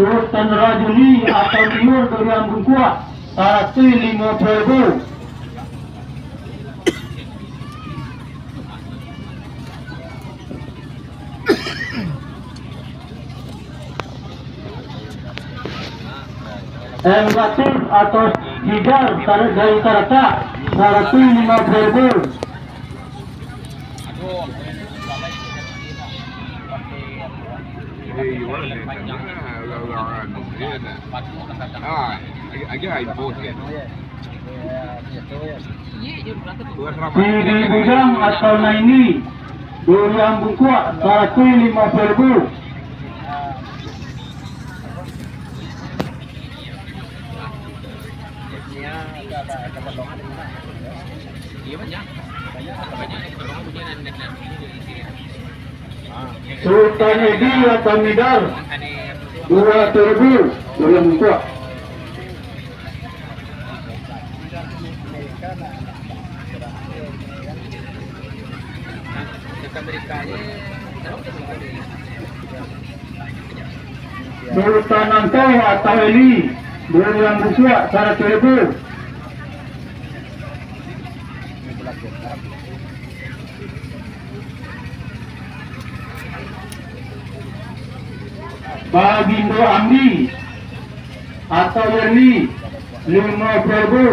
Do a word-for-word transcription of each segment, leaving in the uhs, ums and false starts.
Sultan Rajuni atau Tiur Durian Bungkuak, saratuih limo puluah ribu. M Latif atau Hidar dari Taratak, saratuih limo puluah ribu. Sidi Bujang atau Naini, Durian Bungkuak, saratuih limo puluah ribu. Sultan Edi atau Midar, dua puluah ribu, Durian Bungkuak. Sultan Angkau atau Eli, Durian Bungkuak, saratuih ribu. Bagindo Ambi atau Yerli, limo puluah ribu.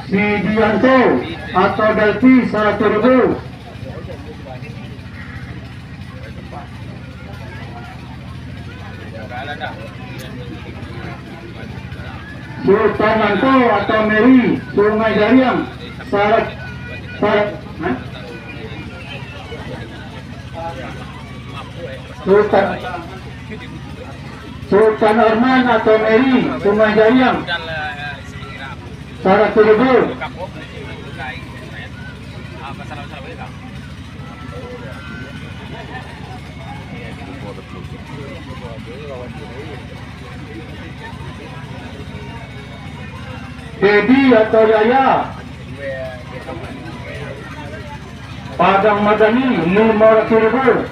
Sidianto atau Delpi, saratuih ribu. Sultan Angko atau Meri Sungai Jariang, sarat, sarat, hah? Sultan, Sultan Arman atau Meri Sungai Jariang, saratuih ribu. Dedi atau Yaya, Padang Madani, limo ratuih ribu.